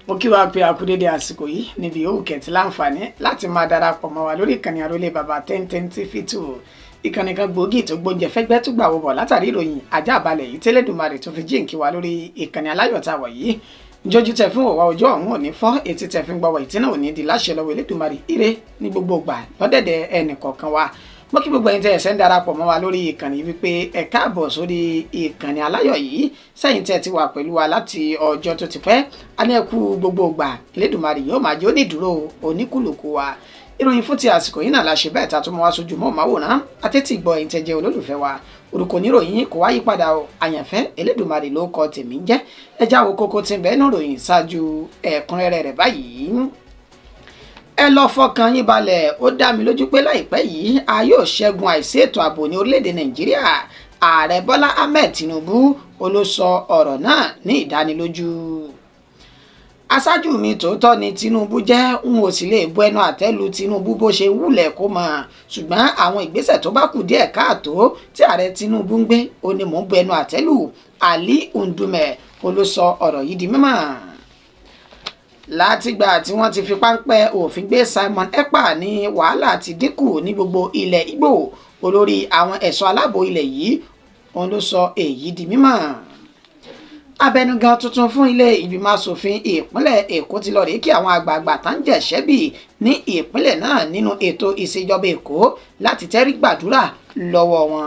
Mo kí wa pé a kú dédé àsìkò yìí níbi yòówù kẹtì láǹfààní láti máa darapọ̀ mọ́ wa lórí ìkànnì Àrólé Bàbá 1010 TV 2, ìkànnì kan gbòógì tó gbóúnjẹ fẹ́gbẹ́ tó gbà wọ́bọ̀ látàrí ìròyìn ajá balẹ̀ yìí tẹ́lẹ̀dùmarè tó fi jíǹkí wa lórí ìkànnì aláyọ̀ta wọ̀ yìí. Njójú tẹ fún òwà ojú ọ̀hún òní fọ́, etí tẹ fi ń gbọ́wọ́ ìtí náà òní di láṣẹ lọ́wọ́ Elédùmarè. Ire ní gbogbo ìgbà lọ́dẹ̀dẹ̀ ẹnì kọ̀ọ̀kan wa. Mo kí gbogbo ẹ̀yin tẹ́ ẹ̀sẹ̀ ń darapọ̀ mọ́ wa lórí ìkànnì wípé ẹ káàbọ̀ sórí ìkànnì aláyọ̀ yìí. Sẹ́yìn tẹ́ ti wà pẹ̀lú wa láti ọjọ́ tó ti pẹ́, a ní ẹ kú gbogbo ìgbà. Elédùmarè yóò máa jẹ́ onídùúró oníkùlùkù wa. Ìròyìn fún ti àsìkò yìí náà la ṣe bẹ́ẹ̀ ta tó mọ́ wá sójú mọ́ màwòrán àtẹ́tì gbọ́. Ẹ̀yin tẹ́ jẹ́ olólùfẹ́ wa, orúkọ oníròyìn kò wá yí padà o, Àyànfẹ́ Elédùmarè ló kọ tèmi ń jẹ́. Ẹ jáwọ́ kókó tí ń bẹ́ẹ̀ nù ròyìn ṣáájú ẹ̀kúnrẹ́rẹ́ rẹ̀ báyìí. Ẹ lọ fọkàn yín balẹ̀, ó dá mi lójú pé láìpẹ́ yìí a yóò ṣẹ́gun àìsí ètò ààbò ní orílẹ̀-èdè Nàìjíríà. Ààrẹ Bọ́lá Ahmed Tinubu ló sọ ọ̀rọ̀ náà ní ìdánilójú. Aṣáájú mi tòótọ́ ni Tinubu jẹ́, n ò sì lè bu ẹnu àtẹ́ lu Tinubu bó ṣe wúlẹ̀ kó mọ̀, ṣùgbọ́n àwọn ìgbésẹ̀ tó bá kù díẹ̀ káàtó tí ààrẹ Tinubu ń gbé ó ní mò ń bu ẹnu àtẹ́ lù. Ali Ndume ló sọ ọ̀rọ̀ yìí di mímọ̀. Látìgbà tí wọ́n ti fi páńpẹ́ òfin gbé Simon Ekpa ní wàhálà ti dínkù ní gbogbo ilẹ̀ Ìgbò. Olórí àwọn ẹ̀ṣọ́ aláàbò ilẹ̀ yìí òun ló sọ èyí di mímọ̀. Abẹnugan tuntun fún ilé ìgbìmọ̀ asòfin ìpínlẹ̀ Èkó ti lọ rèé kí àwọn àgbààgbà tá ń jẹ̀ṣẹ́ bì ní ìpínlẹ̀ náà nínú ètò ìṣèjọba Èkó láti tẹ́rí gbàdúrà lọ́wọ́ wọn.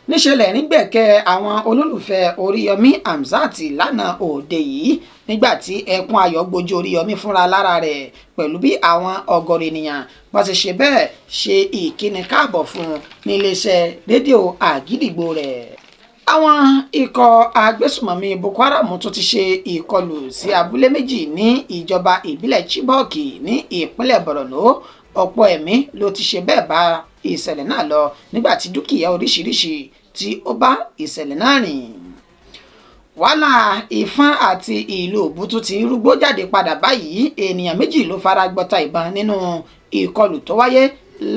Níṣẹ́ lẹ́rìn gbẹ̀kẹ́ àwọn olólùfẹ́ Oríyọmí Hamzat lánàá òde yìí nígbà tí ẹkún ayọ̀ gbojú Oríyọmí fúnra lára rẹ̀ pẹ̀lú bí àwọn ọ̀gọ̀rọ̀ ènìyàn bá ti ṣe bẹ́ẹ̀ ṣe ìkíni káàbọ̀ fún un níléeṣẹ́ rédíò Àgídìgbò rẹ̀. Àwọn ikọ̀ agbésùmọ̀mí Boko Haram tún ti ṣe ìkọlù sí abúlé méjì ní ìjọba ìbílẹ̀ Chibok ní ìpínlẹ̀ Borno. Ọ̀pọ̀ ẹ̀mí ló ti ṣe bẹ́ẹ̀ bá ìṣẹ̀lẹ̀ náà lọ nígbà tí dúkìá oríṣiríṣi tí ó bá ìṣẹ̀lẹ̀ náà rìn. Wàhálà Ìfọ̀n àti ìlú Òbútú ti ń rúgbó jáde padà báyìí. Ènìyàn méjì ló fara gbọ́ta ìbọn nínú ìkọlù tó wáyé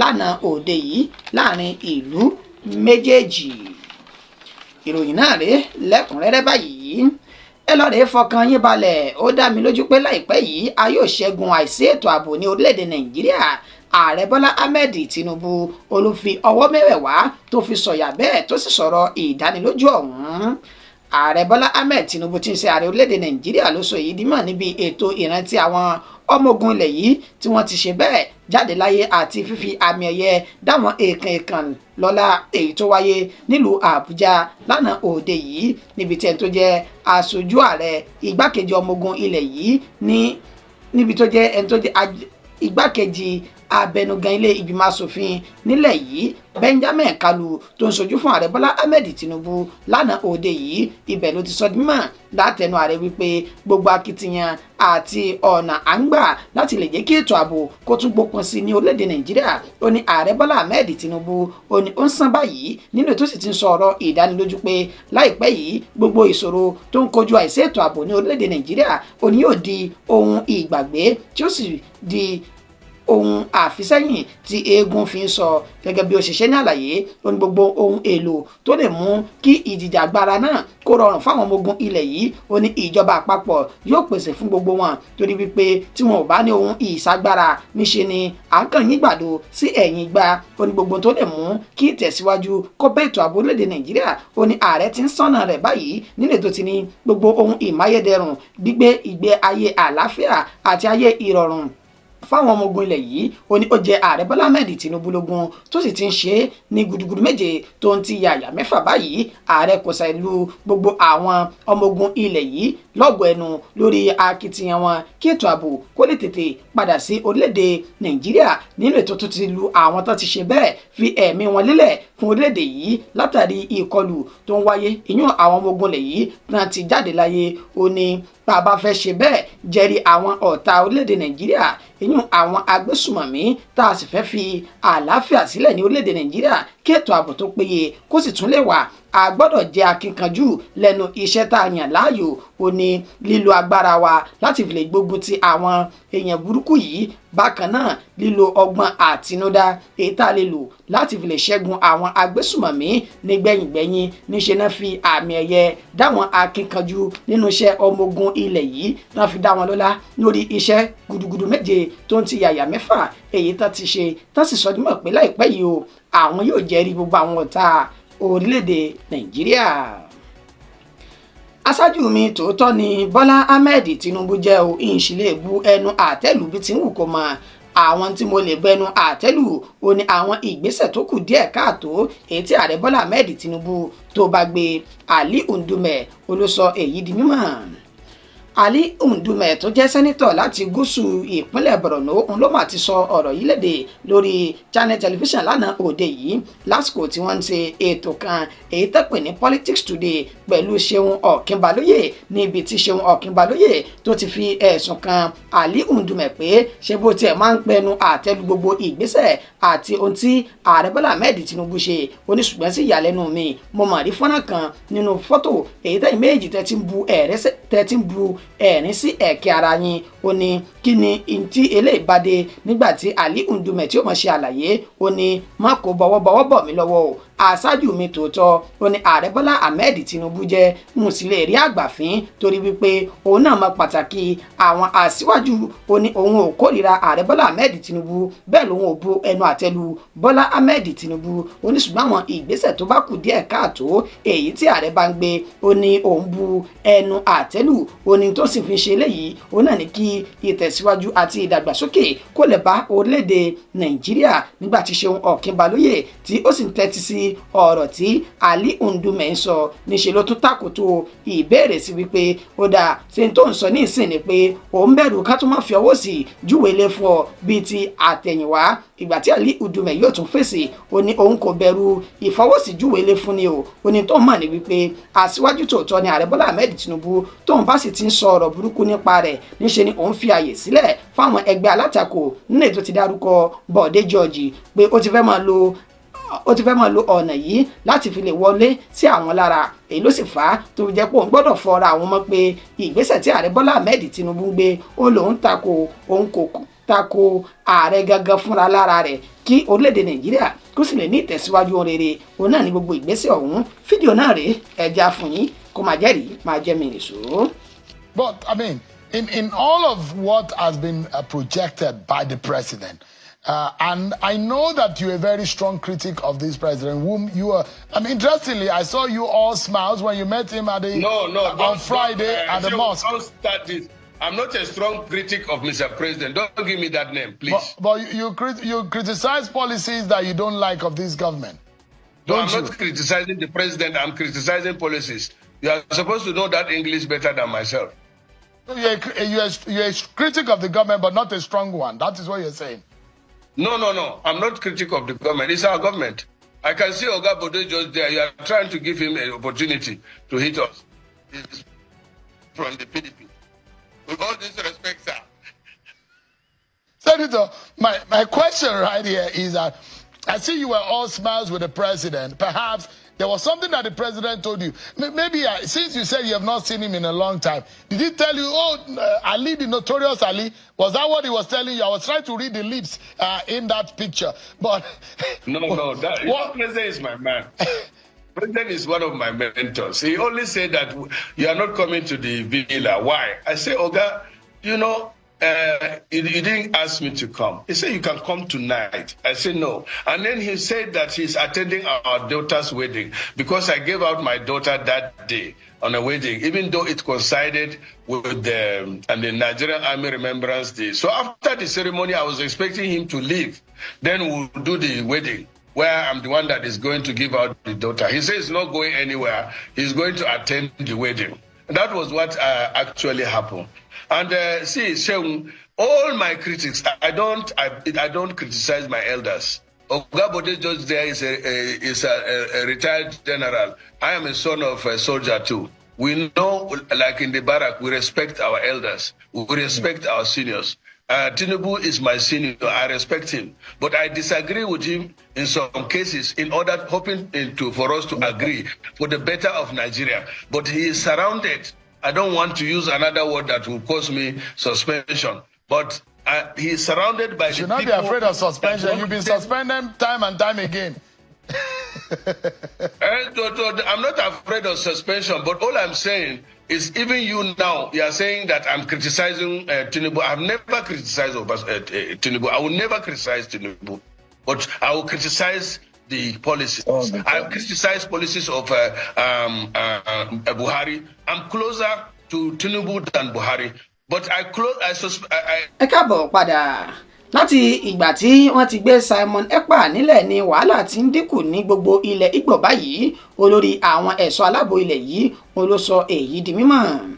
lánàá òde yìí láàrin ìlú méjèèjì. Ìròyìn náà rèé lẹ́kùnrẹ́rẹ́ báyìí. Ẹ lọ rèé fọkàn yín balẹ̀, ó dá mi lójú pé láìpẹ́ yìí a yóò ṣẹ́gun àìsí ètò ààbò ní orílẹ̀-èdè Nàìjíríà. Ààrẹ Bọ́lá Ahmed Tinubu olùfi ọwọ́ mẹ́wẹ̀ẹ̀wá tó fi sọ̀yà bẹ́ẹ̀ tó sì sọ̀rọ̀ ìdánilójú ọ̀hún. Ààrẹ Bọ́lá Ahmed Tinubu tí ń ṣe ààrẹ orílẹ̀-èdè Nàìjíríà ló sọ èyí dímọ̀ níbi ètò ìrántí àwọn ọmọ ogun ilẹ̀ yìí tí wọ́n ti ṣe bẹ́ẹ̀ jáde láyé àti fífi àmì ẹ̀yẹ dáwọn èèkàn èèkàn lọ́lá èyí tó wáyé nílùú Àbújá lánàá òde yìí, níbi tí ẹni tó jẹ́ aṣojú ààrẹ, igbákejì ọmọ ogun ilẹ̀ yìí ní níbi tó jẹ́ ẹni tó jẹ́ igbákejì abẹnugan ilé ìgbìmọ̀ asòfin nílẹ̀ yìí, Benjamin Kalu, tó ń sojú fún ààrẹ Bọ́lá Ahmed Tinubu lánàá òde yìí. Ibẹ̀ ló ti sọ dímọ̀ látẹnu ààrẹ wípé gbogbo akitiyan àti ọ̀nà à ń gbà láti lè jẹ́ kí ètò ààbò kó tún gbópọn sí ní orílẹ̀-èdè Nàìjíríà, ó ní ààrẹ Bọ́lá Ahmed Tinubu ó ní ó ń sán báyìí nínú ètò, sì ti ń sọ ọ̀rọ̀ ìdánilójú pé láìpẹ́ yìí gbogbo ìṣòro tó ń kojú àìsí ètò ààbò ní orílẹ̀-èdè Nàìjíríà ó ní yóò di ohun ìgbàgbé tí ó sì di ohun àfisẹ́yìn tí eégún fi ń sọ. Gẹ́gẹ́ bí ó ṣe ṣe ní àlàyé, ó ní gbogbo ohun èlò tó lè mú kí ìjìjàgbara náà kó rọrùn fáwọn ọmọ ogun ilẹ̀ yìí, ó ní ìjọba àpapọ̀ yóò pèsè fún gbogbo wọn, torí wípé tí wọn ò bá ní ohun ìsagbára, níṣe ni à ń kàn yín gbàdo sí ẹ̀yìn gbá. Ó ní gbogbo tó lè mú kí ìtẹ̀síwájú kó bá ètò ààbò orílẹ̀-èdè Nàìjíríà, ó ní ààrẹ ti ń sọ́nà rẹ̀ báyìí nílẹ̀ tó ti ní gbogbo ohun ìmáyédẹrùn gbígbé ìgbé ayé àlàáfíà àti ayé ìrọ̀rùn fáwọn ọmọ ogun ilẹ̀ yìí. Ó ní ó jẹ ààrẹ Bọ́lá Ahmed Tinubu lógún tó sì ti ń ṣe é ní gudugudu méje tó ń ti yàyà mẹ́fà báyìí. Ààrẹ kò ṣàì lu gbogbo àwọn ọmọ ogun ilẹ̀ yìí lọ́gọ̀ọ́ ẹnu lórí akitiyan wọn kí ètò ààbò kó lè tètè padà sí orílẹ̀-èdè Nàìjíríà nínú ètò tó ti lu àwọn tó ti ṣe bẹ́ẹ̀ fi ẹ̀mí wọn lélẹ̀ fún orílẹ̀-èdè yìí látàrí ìkọlù tó ń wáyé, ìyún àwọn ọmọ ogun ilẹ̀ yìí náà ti jáde láyé. Ó ní bá a bá fẹ́ ṣe bẹ́ẹ̀ jẹ́rí àwọn ọ̀tá orílẹ̀-èdè Nàìjíríà, ìyún àwọn agbésùmọ̀mí, tá a sì fẹ́ fi àlàáfíà sílẹ̀ ní orílẹ̀-èdè Nàìjíríà kí ètò ààbò tó péye kó sì tún lè wà, A gbọ́dọ̀ jẹ́ akínkanjú lẹ́nu iṣẹ́ tá a yàn láàyò. Ó ní lílo agbára wa láti fi lè gbógun ti àwọn èèyàn burúkú yìí, bákan náà lílo ọgbọ́n àtinúdá èyí tá a lè lò láti fi lè ṣẹ́gun àwọn agbésùmọ̀mí. Nígbẹ̀yìngbẹ̀yìn níṣẹ́ náà fi àmì ẹ̀yẹ dáwọn akínkanjú nínú iṣẹ́ ọmọ ogun ilẹ̀ yìí náà fi dá wọn lọ́lá lórí iṣẹ́ gudugudu méje tó ń ti yàyà mẹ́fà èyí tán ti ṣe, tán sì sọdúnmọ̀ pé láìpẹ́ yìí o, àwọn yóò jẹ́rìí gbogbo àwọn ọ̀tá orílẹ̀-èdè Nàìjíríà. Aṣáájú mi tòótọ́ ni Bọ́lá Ahmed Tinubu jẹ́ o, ìṣìlẹ̀ bu ẹnu àtẹ́lù bí ti ń wù kó mọ. Àwọn tí mo lè bẹnu àtẹ́lù ó ní àwọn ìgbésẹ̀ tó kù díẹ̀ káàtó èyí tí ààrẹ Bọ́lá Ahmed Tinubu tó bá gbé. Ali Ndume olóṣọ èyí di mímọ̀. Ali Ndume tó jẹ́ sẹ́nítọ̀ láti gúúsù ìpínlẹ̀ Borno òun ló mà ti sọ ọ̀rọ̀ yìí léde lórí Channel Television lánàá òde yìí lásìkò tí wọ́n ń ṣe ètò kan èyí tó pè ní Politics Today pẹ̀lú Ṣeun Ọ̀kínbalóyè, níbi tí Ṣeun Ọ̀kínbalóyè tó ti fi ẹ̀sùn kan Ali Ndume pé ṣé bó tiẹ̀ máa ń pẹnu àtẹ́lu gbogbo ìgbésẹ̀ àti ohun tí ààrẹ Bọ́lá Ahmed Tinubu ṣe. Ó ní ṣùgbọ́n sí ìyàlẹ́nu mi, mo mà rí fọ́nrán kan nínú fọ́tò èyí tẹ́yìn méjì tẹ́ ti ń bu ẹ̀rín sí ẹ̀kẹ́ ara yín. Ó ní kí ni ntí eléyìí bá dé? Nígbà tí Ali Ndume tí ó mọ̀ ṣe àlàyé, ó ní má kó bọ́wọ́bọ́wọ́ bọ̀ mí lọ́wọ́ o, aṣáájú mi tòótọ́ ó ní ààrẹ Bọ́lá Ahmed Tinubu jẹ́, n sì lè rí àgbàfín torí wípé òun náà mọ pàtàkì àwọn aṣíwájú. Ó ní òun ò kórìíra ààrẹ Bọ́lá Ahmed Tinubu, bẹ́ẹ̀ lòun ò bu ẹnu àtẹ́lu Bọ́lá Ahmed Tinubu. Ó ní ṣùgbọ́n àwọn ìgbésẹ̀ tó bá kù díẹ̀ káàtó èyí tí ààrẹ bá ń gbé, ó ní òun bu ẹnu àtẹ́lù. Ó ní tó sì fi ṣe eléyìí, ó náà ní kí ìtẹ̀síwájú àti ìdàgbàsókè kó lè bá orílẹ̀-èdè Nàìjíríà. Nígbà tí Ṣeun Ọ̀kínbalóyè tí ó sì ń tẹ́tí sí ọ̀rọ̀ tí Ali Ndume ń sọ, níṣẹ́ ló tún tàkòtò ìbéèrè sí wípé ó dáa, ṣe tó ń sọ ní ìsìn ni pé òun bẹ̀rù ká tún má fi ọwọ́ sí júwèé lé fún ọ bíi ti àtẹ̀yìnwá? Ìgbà tí Ali Ndume yóò tún fèsì, ó ní òun kò bẹ̀rù ìfọwọ́sí júwèé lé fún ni o. Ó ní tó mọ̀ ní wípé aṣíwájú tòótọ́ ni ààrẹ Bọ́lá Ahmed Tinubu, tóun bá sì ti ń sọ ọ̀rọ̀ burúkú nípa rẹ̀, níṣe ni òun fi àyè sílẹ̀ fáwọn ẹgbẹ́ alátakò nínú ètò ti dárúkọ Bọ̀dé George pé ó ti fẹ́ máa lo ọ̀nà yìí láti fi lè wọlé sí àwọn lára. Èyí ló sì fà á tó fi jẹ́ pé òun gbọ́dọ̀ fọra àwọn mọ́ pé ìgbésẹ̀ tí ààrẹ Bọ́lá Ahmed Tinubu ń gbé ó lòun tako, òun kò tako ààrẹ gangan fúnra lára rẹ̀, kí orílẹ̀-èdè Nàìjíríà kó sì lè ní ìtẹ̀síwájú rere òun náà ní gbogbo ìgbésẹ̀ ọ̀hún. Fídíò náà rèé, ẹja fún yín kó máa jẹ́rìí máa jẹ́ mi nìṣó. But I mean, in all of what has been projected by the president, and I know that you're a very strong critic of this president, whom you are. I mean, interestingly, I saw you all smiles when you met him at the No, on Friday at the mosque. Don't start this. I'm not a strong critic of Mr. President. Don't give me that name, please. But you criticize policies that you don't like of this government. No, I'm not criticizing the president. I'm criticizing policies. You are supposed to know that English better than myself. You're a critic of the government, but not a strong one. That is what you're saying. No. I'm not critic of the government. It's our government. I can see Oga Bode just there. You are trying to give him an opportunity to hit us. He's from the PDP. With all due respect, sir. Senator, my question right here is that I see you were all smiles with the president. Perhaps there was something that the president told you. Maybe since you said you have not seen him in a long time, did he tell you, oh, Ali, the notorious Ali, was that what he was telling you? I was trying to read the lips in that picture. But No, that president is my man. President is one of my mentors. He only said that you are not coming to the villa. Why? I say, Oga, you know, he didn't ask me to come. He said, you can come tonight. I said, no. And then he said that he's attending our daughter's wedding because I gave out my daughter that day on a wedding, even though it coincided with the Nigerian Army Remembrance Day. So after the ceremony, I was expecting him to leave. Then we'll do the wedding, where I'm the one that is going to give out the daughter. He says he's not going anywhere. He's going to attend the wedding. And that was what actually happened. And see, Seun, all my critics, I don't criticize my elders. Oga Bode just there is a retired general. I am a son of a soldier too. We know, like in the barrack, we respect our elders. We respect our seniors. Tinubu is my senior. I respect him, but I disagree with him in some cases. In order, hoping for us to agree for the better of Nigeria. But he is surrounded. I don't want to use another word that will cause me suspension. But he is surrounded by You should the not be people afraid of that suspension. want You've been to take suspended time and time again. I'm not afraid of suspension, but all I'm saying is even you now, you are saying that I'm criticizing Tinubu. I've never criticized Tinubu. I will never criticize Tinubu, but I will criticize the policies. Oh, the I've criticized policies of Buhari. I'm closer to Tinubu than Buhari, but I close. I, susp- I Ẹ káàbọ̀ padà. Láti ìgbà tí wọ́n ti gbé Simon Ekpa nílẹ̀ ni wàhálà ti ń dínkù ní gbogbo ilẹ̀ Ìgbò báyìí. Olórí àwọn ẹ̀ṣọ́ aláàbò ilẹ̀ yìí, òun ló sọ èyí di mímọ̀.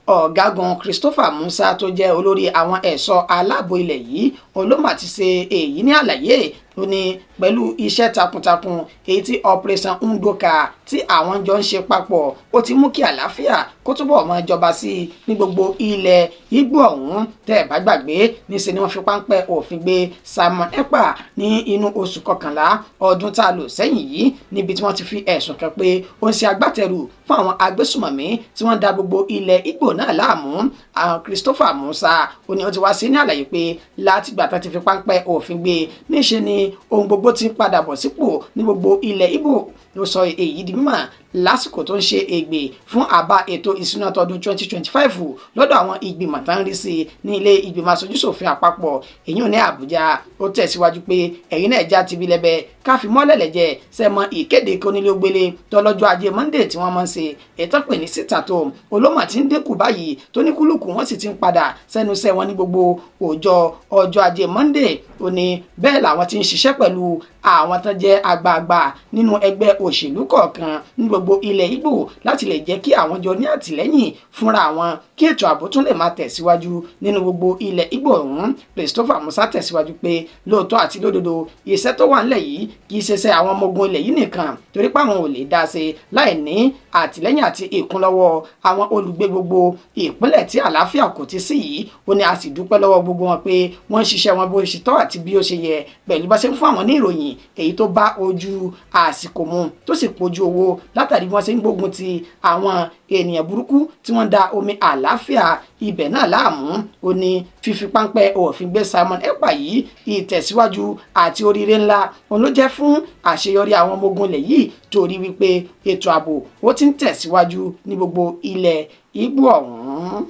Ọ̀gágun Christopher Musa, tó jẹ́ olórí àwọn ẹ̀ṣọ́ aláàbò ilẹ̀ yìí, òun ló mà ti ṣe èyí ní àlàyé. Ó ní pẹ̀lú iṣẹ́ takuntakun èyí tí Operation Udoka tí àwọn jọ ń ṣe papọ̀, ó ti mú kí àlàáfíà kó túbọ̀ máa jọba sí i ní gbogbo ilẹ̀ Ìgbò ọ̀hún. Tẹ́ ẹ̀ bá gbàgbé, níṣẹ́ ni wọ́n fi páńpẹ́ òfin gbé Simon Ekpa ní inú oṣù kọkànlá ọdún tá a lò sẹ́yìn yìí, níbi tí wọ́n ti fi ẹ̀sùn kàn pé ó ń ṣe agbátẹrù fún àwọn agbésùmọ̀mí tí wọ́n da gbogbo ilẹ̀ Ìgbò náà láàmú. Àwọn Christopher Musa, ó ní ó ti wá sí ní àlàyé pé látìgbà tán ti fi páńpẹ́ òfin gbé, níṣe ni ohun gbogbo ti ń padà bọ̀ sípò ní gbogbo ilẹ̀ Ìgbò. Ló sọ èyí di mímọ̀ lásìkò tó ń ṣe ègbè fún àbá ètò ìṣúná tọdún 2025 lọ́dọ̀ àwọn ìgbìmọ̀ tó ń rí sí ní ilé ìgbìmọ̀ aṣojúṣòfin àpapọ̀, èyí ò ní Àbújá. Ó tẹ̀síwájú pé ẹ̀yin náà já ti bí lẹ́bẹ̀ káfí mọ́lẹ̀lẹ̀ jẹ́ sẹ́mọ ìkéde kónílé-ó-gbélé tọ́lọ́jọ́ ajé Monday tí wọ́n máa ń ṣe ètò pè ní sit-at-home olómọ̀ tí ń dínkù báyìí, tó ní kúlùkù wọ́n sì ti ń padà sẹ́nu iṣẹ́ wọn ní gbogbo ọjọ́ ọjọ́ ajé Monday. Ó ní bẹ́ẹ̀ làwọn ti ń ṣiṣẹ́ pẹ̀lú àwọn tó jẹ́ àgbààgbà nínú ẹgbẹ́ òṣèlú kọ̀ọ̀kan ní gbogbo ilẹ̀ Ìgbò láti lè jẹ́ kí àwọn jọ ní àtìlẹ́yìn fúnra wọn, kí ètò ààbò tún lè máa tẹ̀síwájú nínú gbogbo ilẹ̀ Ìgbò ọ̀hún. Christopher Musa tẹ̀síwájú pé lóòótọ́ àti lódodo, iṣẹ́ tó wà ńlẹ̀ yìí kì í ṣe iṣẹ́ àwọn ọmọ ogun ilẹ̀ yìí nìkan, torí pé àwọn ò lè dá ṣe láì ní àtìlẹ́yìn àti ìkúnlọ́wọ́ àwọn olùgbé gbogbo ìpínlẹ̀ tí àlàáfíà kò ti sí yìí. Ó ní a sì dúpẹ́ lọ́wọ́ gbogbo wọn pé wọ́n ń ṣiṣẹ́ wọn bó ṣe tọ́ àti bí ó ṣe yẹ, pẹ̀lú bá ṣe ń fún àwọn ní ìròyìn èyí tó bá ojú àsìkò mu, tó sì pójú owó, látàrí bí wọ́n ṣe ń gbógun ti àwọn ènìyàn burúkú tí wọ́n da omi àlàáfíà ibẹ̀ náà láàmú. Ó ní fífi páńpẹ́ òfin gbé Simon Ekpa yìí, ìtẹ̀síwájú àti oríire ńlá òun ló jẹ́ fún àṣeyọrí àwọn ọmọ ogun ilẹ̀ yìí, torí wípé ètò ààbò ó ti ń tẹ̀síwájú ní gbogbo ilẹ̀ Ìgbò ọ̀hún.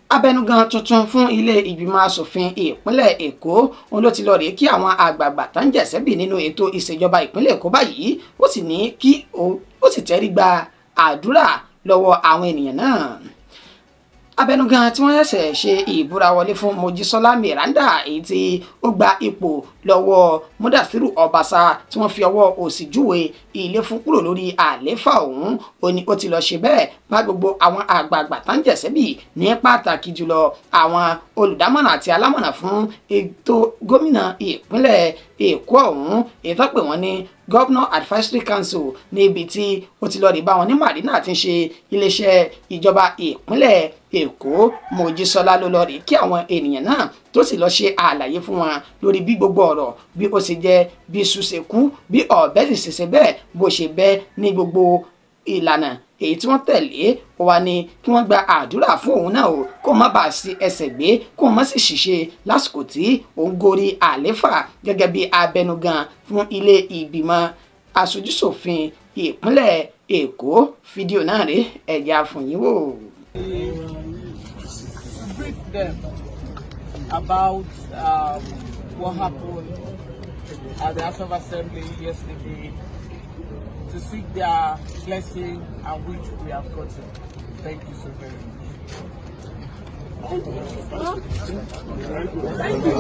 Abẹnugan tuntun fún ilé ìgbìmọ̀ asòfin ìpínlẹ̀ Èkó, òun ló ti lọ rèé kí àwọn àgbààgbà tó ń jẹ̀sẹ́bì nínú ètò ìṣèjọba ìpínlẹ̀ Èkó báyìí. Ó sì ní kí ó sì tẹ́rí gba àdúrà lọ́wọ́ àwọn ènìyàn náà. Abẹnugan tí wọ́n ṣẹ̀ṣẹ̀ ṣe ìbúra wọlé fún, Mojísọ́lá Miranda, èyí tí ó gba ipò lọ́wọ́ Mudasiru Ọbaṣà tí wọ́n fi ọwọ́ òsì júwe ilé fún kúrò lórí àlééfà ọ̀hún, ó ní ó ti lọ ṣe bẹ́ẹ̀ bá gbogbo àwọn àgbààgbà tá ń jẹ̀sẹ́bì, ní pàtàkì jùlọ àwọn olùdámọ̀ràn àti alámọ̀ràn fún ètò gómìnà ìpínlẹ̀ Èkó ọ̀hún, èyí tó pè wọ́n ní Governor Advisory Council, níbi tí ó ti lọ rí bá wọn ní Marina tí ń ṣe iléeṣẹ́ ìjọba ìpínlẹ̀ Èkó. Mojísọ́lá ló lọ rí kí àwọn ènìyàn náà, tó sì lọ ṣe àlàyé fún wọn lórí bí gbogbo ọ̀rọ̀ bí ó ṣe jẹ́, bí iṣu ṣe kú, bí ọ̀bẹ sì ṣe ṣe bẹ́ẹ̀, bó ṣe bẹ́ ní gbogbo ìlànà èyí tí wọ́n tẹ̀lé. Ó wá ní kí wọ́n gba àdúrà fún òun náà o, kó má bàa sí ẹsẹ̀ gbé, kó má sì ṣìṣe lásìkò tí òun gorí àléfà gẹ́gẹ́ bí abẹnugan fún ilé ìgbìmọ̀ aṣojúṣòfin ìpínlẹ̀ Èkó. Fídíò náà rí ẹ̀yà fún yín wò. Brief them about what happened at the House of Assembly yesterday, to seek their blessing, and which we have gotten. Thank you so very much. Thank you.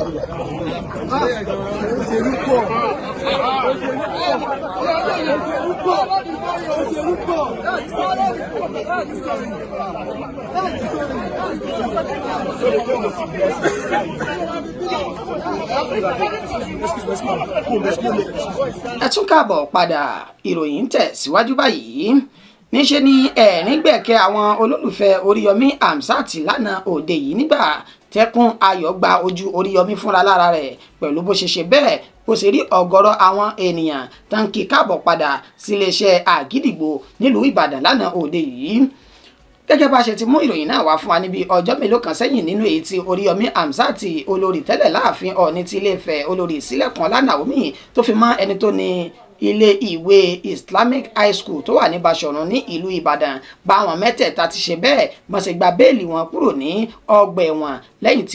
Ẹ tún káàbọ̀ padà. Ìròyìn ń tẹ̀ síwájú báyìí. Níṣe ni ẹ̀rín gbẹ̀kẹ́ àwọn olólùfẹ́ Oríyọmí Hamzat lánàá òde yìí nígbà tí Tẹ́kùn ayọ̀ gba ojú Oríyọmí fúnra lára rẹ̀ pẹ̀lú bó ṣe ṣe bẹ́ẹ̀ bó ṣe rí ọ̀gọ̀rọ̀ àwọn ènìyàn tán kí káàbọ̀ padà síléeṣẹ́ Àgídìgbo nílùú Ìbàdàn lánàá òde yìí. Gẹ́gẹ́ bá ṣe ti mú ìròyìn náà wá fún wa níbi ọjọ́ mélòó kan sẹ́yìn nínú èyí tí Oríyọmí Hamzat, olórí tẹ́lẹ̀ láàfin Ọọ̀ni ti Ilé-Ifẹ̀, olórí Sílẹ̀kùnọlá Naomi, tó fi mọ́ ẹni tó ní ilé ìwé Islamic High School tó wà ní Basọ̀run ní ìlú Ìbàdàn, báwọn mẹ́tẹ̀ẹ̀ta ti ṣe bẹ́ẹ̀ wọ́n ṣe gba béèlì wọn kúrò ní ọgbà ẹ̀wọ̀n lẹ́yìn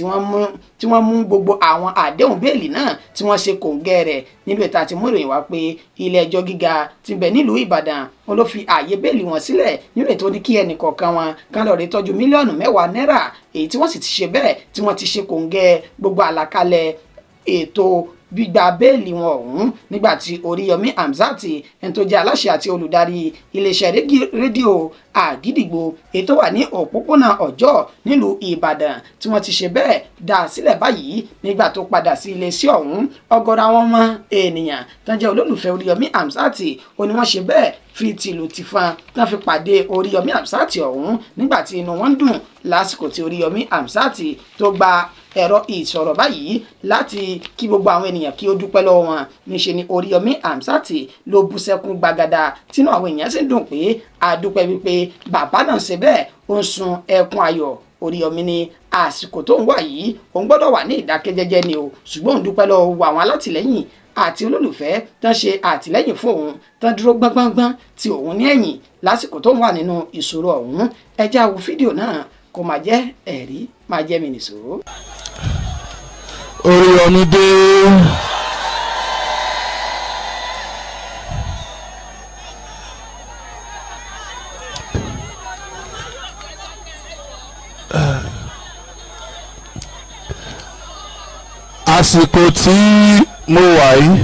tí wọ́n mú gbogbo àwọn àdéhùn béèlì náà tí wọ́n ṣe kòǹgẹ́ rẹ̀. Nílùú ìta ti mú ìròyìn wá pé ilé ẹjọ́ gíga ti bẹ̀ nílùú Ìbàdàn wọn ló fi ààyè béèlì wọn sílẹ̀ nínú ètò ní kí ẹnì kọ̀ọ̀kan wọn kan lọ́ọ́ rí tọ́jú 10 mílíọ̀nù náírà, èyí tí wọ́n sì ti ṣe bẹ́ẹ̀ tí wọ́n ti ṣe kòǹgẹ́ gbogbo àlàkalẹ̀ ètò gbígba béèlì wọn ọ̀hún. Nígbà tí Oríyọmí Hamzat, ẹni tó jẹ́ aláṣẹ àti olùdarí iléeṣẹ́ rédíò Àgídìgbo èyí tó wà ní òpópónà Ọjọ́ nílùú Ìbàdàn, tí wọ́n ti ṣe bẹ́ẹ̀ dá a sílẹ̀ báyìí, nígbà tó padà sí iléeṣẹ́ ọ̀hún, ọ̀gọ̀rọ̀ àwọn ọmọ ènìyàn tó jẹ́ olólùfẹ́ Oríyọmí Hamzat ó ní wọ́n ṣe bẹ́ẹ̀ fi tìlù tìfọn tán fi pàdé Oríyọmí Hamzat ọ̀hún nígbà tí inú wọn dùn lásìkò tí Oríyọmí Hamzat tó gba ẹ̀rọ ìsọ̀rọ̀ báyìí láti kí gbogbo àwọn ènìyàn kí ó dúpẹ́ lọ́wọ́ wọn. Níṣe ni Oríyọmí Hamzat ló bú sẹ́kún gbàgàdà, tínú àwọn èèyàn sì ń dùn pé àdúpẹ́ wípé bàbá náà ṣe bẹ́ẹ̀ ó ń sun ẹkún ayọ̀. Oríyọmí ní àsìkò tó ń wà yìí, òun gbọ́dọ̀ wà ní ìdákẹ́jẹ́jẹ́ ni o, ṣùgbọ́n òun dúpẹ́ lọ́wọ́ àwọn alátìlẹ́yìn àti olólùfẹ́ tán ṣe àtìlẹ́yìn fún òun, tán dúró gbọ́ngbọ́ngbọ́n tí òun ní ẹ̀yìn lásìkò tó ń wà nínú ìṣòro ọ̀hún. Ẹ já wo fídíò náà kó máa jẹ́ ẹ̀rí máa jẹ́ mi nìṣó. Oríyọmí dé. Àsìkò tí mo wà yìí,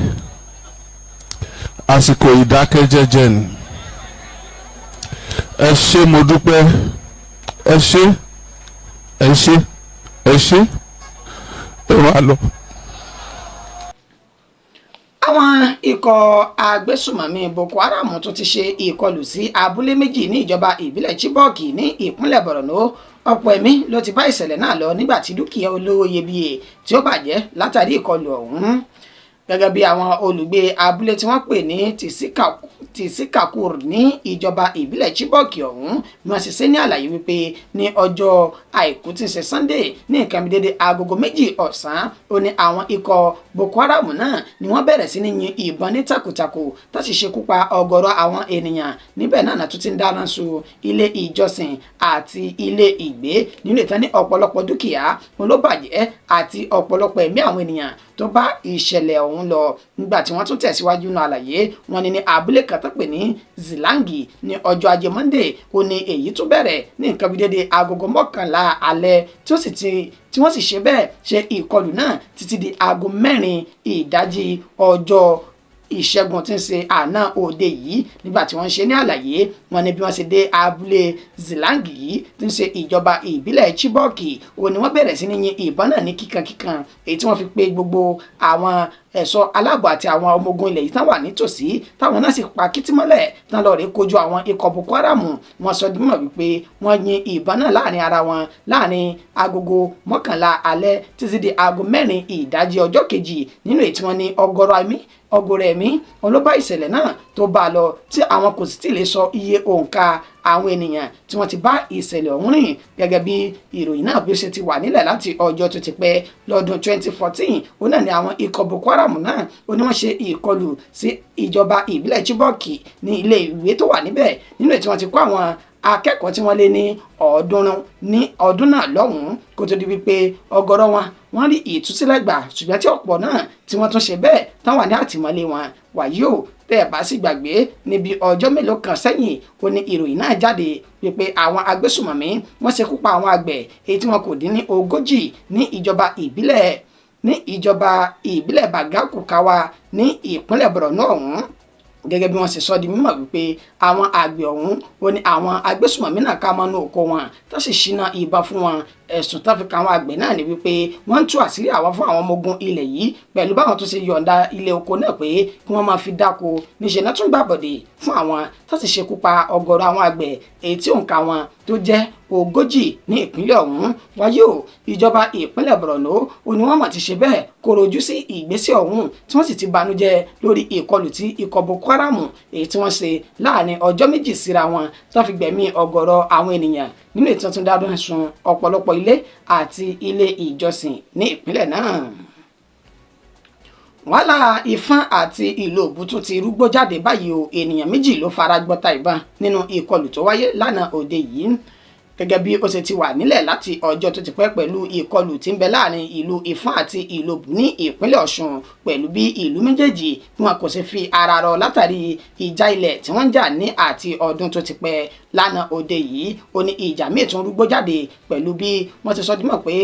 àsìkò ìdákẹ́jẹ́jẹ́ ni. Ẹ ṣé, mo dúpẹ́. Ẹ ṣé, ẹ ṣé, ẹ ṣé. Ẹ máa lọ. Àwọn ikọ̀ agbésùmọ̀mí Boko Haram tún ti ṣe ìkọlù sí abúlé méjì ní ìjọba ìbílẹ̀ Chibok ní ìpínlẹ̀ Borno. Ọ̀pọ̀ ẹ̀mí ló ti bá ìṣẹ̀lẹ̀ náà lọ nígbà tí dúkìá olówó iyebíye tí ó bàjẹ́ látàrí ìkọlù ọ̀hún. Gẹ́gẹ́ bí àwọn olùgbé abúlé tí wọ́n pè ní Tìsíkàkùr ní ìjọba ìbílẹ̀ Chibok ọ̀hún bí wọ́n ṣe ṣe ní àlàyé wípé ní ọjọ́ Àìkú tí ń ṣe Sunday, ní nǹkan bí dédé agogo 2 ọ̀sán, ó ní àwọn ikọ̀ Boko Haram náà ni wọ́n bẹ̀rẹ̀ sí ní yin ìbọn ní takuntakun tó sì ṣekú pa ọ̀gọ̀rọ̀ àwọn ènìyàn níbẹ̀ náà, tún ti ń dáná sun ilé ìjọsìn àti ilé ìgbé nínú ìtàn ní ọ̀pọ̀lọpọ̀ dúkìá wọn ló bàjẹ́ àti ọ̀pọ̀lọpọ̀ ẹ̀mí àwọn ènìyàn tó bá ìṣẹ̀lẹ̀ ọ̀hún lọ. Nígbà tí wọ́n tún tẹ̀síwájú nínú àlàyé wọn ní abúlé kan tó pè ní Zilangi ní ọjọ́ Ajé Monday, ó ní èyí tún bẹ̀rẹ̀ ní nǹkan bí dédé agogo 11 alẹ́, tí ó sì ti tí wọ́n sì ṣe bẹ́ẹ̀ ṣe ìkọlù náà títí di aago 4 ìdájí ọjọ́ Ìṣẹ́gun tí ń ṣe àná òde yìí. Nígbà tí wọ́n ń ṣe ní àlàyé wọn ní bí wọ́n ṣe dé abúlé Zilangi yìí tí ń ṣe ìjọba ìbílẹ̀ Chibok, òun ni wọ́n bẹ̀rẹ̀ sí ní yin ìbọn náà ní kíkankíkan, èyí tí wọ́n fi pe gbogbo àwọn ẹ̀ṣọ́ aláàbò àti àwọn ọmọ ogun ilẹ̀ yìí tán wà nítòsí, táwọn náà sì pa kìtìmọ́lẹ̀ tán lọ́ọ́ rí kojú àwọn ikọ̀ Boko Haram. Wọ́n sọ di mímọ̀ wípé wọ́n yin ìbọn náà láàrin ara wọn láàrin agogo 11 alẹ́ títí di aago 4 ìdájí ọjọ́ kejì, nínú èyí tí wọ́n ní ọ̀gọ̀rọ̀ ẹ̀mí wọn ló bá ìṣẹ̀lẹ̀ náà tó bá a lọ, tí àwọn kò sì tí ì lè sọ iye òǹkà àwọn ènìyàn tí wọ́n ti bá ìṣẹ̀lẹ̀ ọ̀hún rìn. Gẹ́gẹ́ bí ìròyìn náà bí ó ṣe ti wà nílẹ̀ láti ọjọ́ tó ti pẹ́ lọ́dún 2014, òun náà ni àwọn ikọ̀ Boko Haram náà ó ní wọ́n ṣe ìkọlù sí ìjọba ìbílẹ̀ Chibok ní ilé ìwé tó wà níbẹ̀, nínú èyí tí wọ́n ti kó àwọn akẹ́kọ̀ọ́ tí wọ́n lé ní 300 ní ọdún náà lọ́hùn-ún, kó tó di wípé ọ̀gọ̀rọ̀ wọn wọ́n rí ìtúsílẹ̀ gbà, ṣùgbọ́n tí ọ̀pọ̀ náà tí wọ́n tún ṣe bẹ́ẹ̀ tán wà ní àtìmọ́lé wọn. Wàyí o, tẹ́ ẹ̀ bá sì gbàgbé, níbi ọjọ́ mélòó kan sẹ́yìn, ó ní ìròyìn náà jáde wípé àwọn agbésùmọ̀mí wọ́n ṣekú pa àwọn àgbẹ̀ èyí tí wọn kò dín ní 40 ní ìjọba ìbílẹ̀ Baga Kukawa ní ìpínlẹ̀ Borno ọ̀hún. Gẹ́gẹ́ bí wọ́n ṣe sọ di mímọ̀ wípé àwọn àgbẹ̀ ọ̀hún, ó ní àwọn agbésùmọ̀mí náà ká mọ́nú oko wọn tó sì ṣínà ìbọn fún wọn. Ẹ̀sùn tó fi kan àwọn àgbẹ̀ náà ni wípé wọ́n ń tú àṣírí àwọn fún àwọn ọmọ ogun ilẹ̀ yìí pẹ̀lú báwọn tó ṣe yọ̀ǹda ilẹ̀ oko náà pé kí wọ́n máa fi dáko. Níṣẹ́ náà tún gbàbọ̀dè fún àwọn tó sì ṣekú pa ọ̀gọ̀rọ̀ àwọn àgbẹ̀, èyí tí òǹkà wọn tó jẹ́ 40 ní ìpínlẹ̀ ọ̀hún. Wáyé o, ìjọba ìpínlẹ̀ Borno ó ní wọ́n mà ti ṣe bẹ́ẹ̀ kóró ojú sí ìgbésẹ̀ ọ̀hún, tí wọ́n sì ti banújẹ́ lórí ìkọlù tí ikọ̀ Boko Haram èyí tí wọ́n ṣe láàrin ọjọ́ 2 síra wọn, tó fi gbẹ̀mí ọ̀gọ̀rọ̀ àwọn ènìyàn nínú ìtàn tún dádún sun ọ̀pọ̀lọpọ̀ ilé àti ilé ìjọsìn ní ìpínlẹ̀ náà. Wàhálà Ìfọ̀n àti ìlú Òbútú ti rúgbó jáde báyìí o. Ènìyàn 2 ló fara gbọ́ta ìbọn nínú ìkọlù tó wáyé lánàá òde yìí, gẹ́gẹ́ bí ó ṣe ti wà nílẹ̀ láti ọjọ́ tó ti pẹ́ pẹ̀lú ìkọlù tí ń bẹ láàrin ìlú Ìfọ̀n àti ìlú Òbú ní ìpínlẹ̀ Ọ̀ṣun, pẹ̀lú bí ìlú méjèèjì bí wọn kò ṣe fi ara rọ látàrí ìjà ilẹ̀ tí wọ́n ń jà ní àti ọdún tó ti pẹ́. Lánàá òde yìí ó ní ìjà míì tún rúgbó jáde pẹ̀lú bí wọ́n ti sọ dímọ̀ pé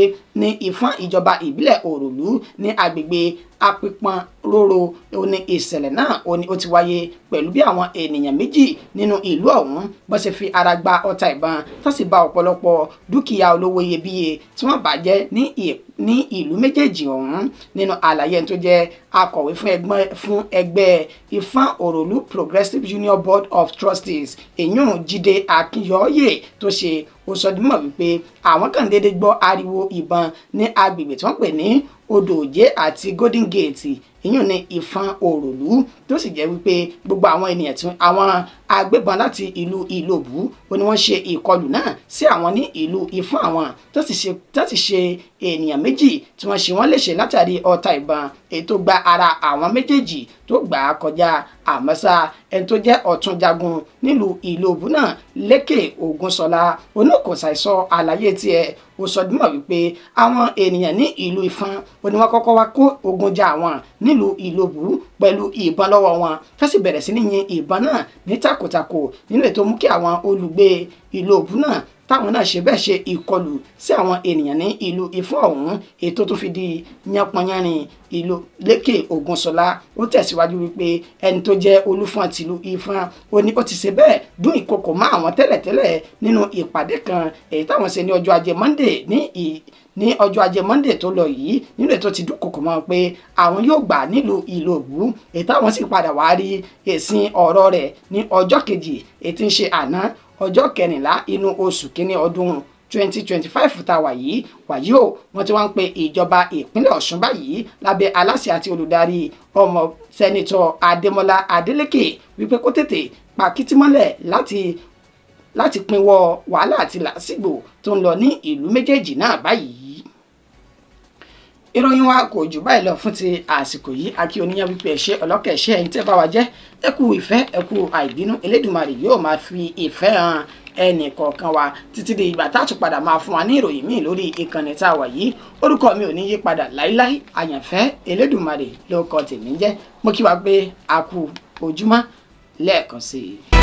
ní Ìfọ̀n ìjọba ìbílẹ̀ Òròlú ní agbègbè Apípọn Róró ó ní ìṣẹ̀lẹ̀ náà ó ní ó ti wáyé, pẹ̀lú bí àwọn ènìyàn 2 nínú ìlú ọ̀hún bó ṣe fi ara gba ọta ìbọn tó sì bà ọ̀pọ̀lọpọ̀ dúkìá olówó iyebíye tí wọ́n bàjẹ́ ní ìlú méjèèjì ọ̀hún. Nínú àlàyé tó jẹ́ akọ̀wé fún ẹgbẹ́ Ìfọ̀n Òròlú Progressive Union Board of Trustees, èyún Jídé Akínyọ̀ọ́yè tó ṣe, ó sọ dímọ̀ wípé àwọn kan déédé gbọ́ ariwo ìbọn ní agbègbè tí wọ́n pè ní Odò Òjé àti Golden Gate, ìyún ní Ìfọ̀n Òròlú, tó sì jẹ́ wípé gbogbo àwọn ènìyàn tí àwọn agbébọn láti ìlú Ìlòbù ó ní wọ́n ṣe ìkọlù náà sí àwọn ní ìlú Ìfọ̀n àwọn, tó sì ṣe ènìyàn 2 tí wọ́n ṣe wọ́n léṣe látàrí ọta ìbọn èyí tó gba ara àwọn méjèèjì tó gbà á kọjá. Àmọ́ ṣá, ẹni tó jẹ́ ọ̀tún jagun nílùú Ìlòbù náà, Lékè Ògúnṣọlá, oníkòsàìsọ àlàyé tiẹ̀, ó sọ dímọ̀ wípé àwọn ènìyàn ní ìlú Ìfọ̀n ó ní wọ́n kọ́kọ́ wá kó ogun jà àwọn nílùú Ìlòbù pẹ̀lú ìbọn lọ́wọ́ wọn, tó sì bẹ̀rẹ̀ sí ní yin ìbọn náà ní takòtakò, nínú ètò mú kí àwọn olùgbé Ìlòbù náà táwọn náà ṣe bẹ́ẹ̀ ṣe ìkọlù sí àwọn ènìyàn ní ìlú Ìfọ̀n ọ̀hún, ètò tó fi di yánpọnyánrin ìlú. Lékè Ògúnṣọlá ó tẹ̀síwájú wípé ẹni tó jẹ́ Olúfọ̀n tìlú Ìfọ̀n ó ní ó ti ṣe bẹ́ẹ̀ dún ìkokò mọ́ àwọn tẹ́lẹ̀tẹ́lẹ̀ nínú ìpàdé kan èyí táwọn ṣe ní ọjọ́ ajé Monday ní ọjọ́ ajé Monday tó lọ yìí, nínú ètò ti dúnkokò mọ́ pé àwọn yóò gbà nílùú Ìlòbù, èyí táwọn sì padà wá rí èsì ọ̀rọ̀ rẹ̀ ní ọjọ́ kejì èyí tí ń ṣe àná, ọjọ́ 14 inú oṣù kínní ọdún 2025 tá a wà yìí. Wàyí o, wọ́n ti wá ń pe ìjọba ìpínlẹ̀ Ọ̀ṣun báyìí lábẹ́ aláṣẹ àti olùdarí ọmọ sẹ́nitọ́ Adémọ́lá Adélékè wípé kó tètè pa kìtìmọ́lẹ̀ láti pinwọ́ wàhálà àti làásìgbò tó ń lọ ní ìlú méjèèjì náà báyìí. Ìròyìn wa kò jù báyìí lọ fún ti àsìkò yìí. Akí oníyàn wípé ẹ ṣé ọlọ́kẹ̀ ṣe ẹ̀yin tẹ́ bá wa jẹ́, ẹ kú ìfẹ́, ẹ kú àìbínú. Elédùmarè yóò máa fi ìfẹ́ hàn ẹnì kọ̀ọ̀kan wa títí di ìgbà tá a tún padà máa fún wa ní ìròyìn míì lórí ìkànnì tá a wà yìí. Orúkọ mi ò ní yí padà láíláí, Àyànfẹ́ Elédùmarè ló kọ tèmi ń jẹ́. Mo kí wa pé a kú ojúmọ́ lẹ́ẹ̀kan sí i.